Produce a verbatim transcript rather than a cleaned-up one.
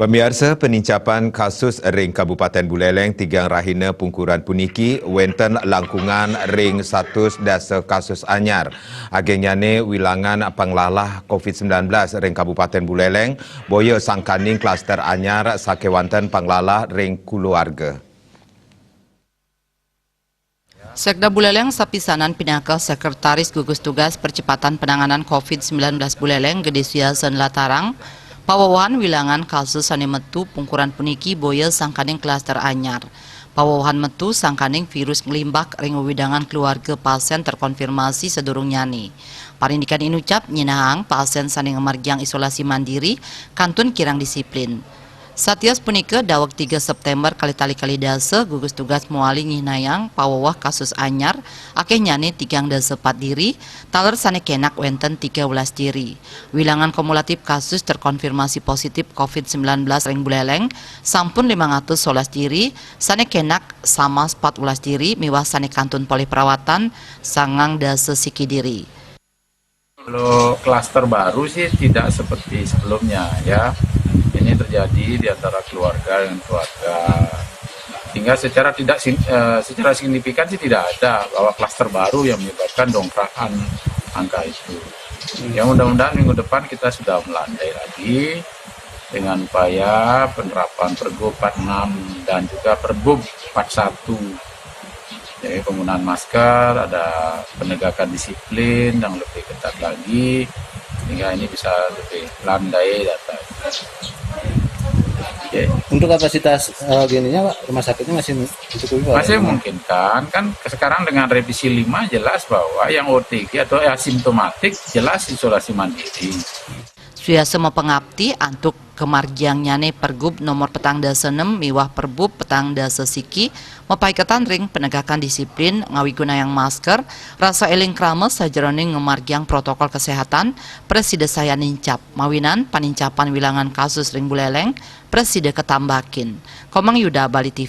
Pamiarsa, penincapan kasus ring Kabupaten Buleleng tigang rahina pungkuran puniki wenten langkungan ring satus dasa kasus anyar. Agengnyane wilangan panglalah covid sembilan belas ring Kabupaten Buleleng boya sangkaning klaster anyar sakewanten panglalah ring kuluarga. Sekda Buleleng sapisanan pinaka Sekretaris Gugus Tugas Percepatan Penanganan covid sembilan belas Buleleng, Gede Suyasen, latarang, pawewehan wilangan kasus sane metu pungkuran puniki boya sangkaning klaster anyar. Pawewehan metu sangkaning virus nglimbak ring wewidangan keluarga pasien terkonfirmasi sadurungnyane. Parindikan inucap nyinahang pasien sane ngamargiang isolasi mandiri kantun kirang disiplin. Satios punika, daweg tiga September kalih tali kalih dasa, gugus tugas mawali nyihnayang paweweh kasus anyar, akehnyane tigang dasa pat diri, taler sane kenak wenten tiga welas diri. Wilangan kumulatif kasus terkonfirmasi positif covid sembilan belas ring Buleleng sampun limang atus solas diri, sane kenak samas pat welas diri, miwah sane kantun polih perawatan sangang dasa siki diri. Kalau klaster baru sih tidak seperti sebelumnya, ya. Ini terjadi di antara keluarga dengan keluarga. Sehingga secara tidak sim- eh, secara signifikan sih tidak ada bahwa klaster baru yang menyebabkan dongkrakan angka itu. Ya, mudah-mudahan minggu depan kita sudah melandai lagi dengan upaya penerapan Pergub empat enam dan juga Pergub empat satu. Jadi, penggunaan masker, ada penegakan disiplin yang lebih ketat lagi, sehingga ini bisa lebih landai data. Oke. Untuk kapasitas, eh, gininya, Pak, rumah sakitnya masih mencukupi, Pak? Masih memungkinkan, kan sekarang dengan revisi lima jelas bahwa yang O T G atau asimptomatik jelas isolasi mandiri. Suyasen mapangapti antuk kamargiangnyane Pergub nomor petang dasa nem miwah Perbup petang dasa siki, mapaiketan ring penegakan disiplin, ngawigunayang masker, rasa eling krama sajeroning ngamargiang protokol kesehatan, prasida sayan nincap, mawinan panincapan wilangan kasus ring Buleleng prasida katambakin. Komang Yuda, Bali T V.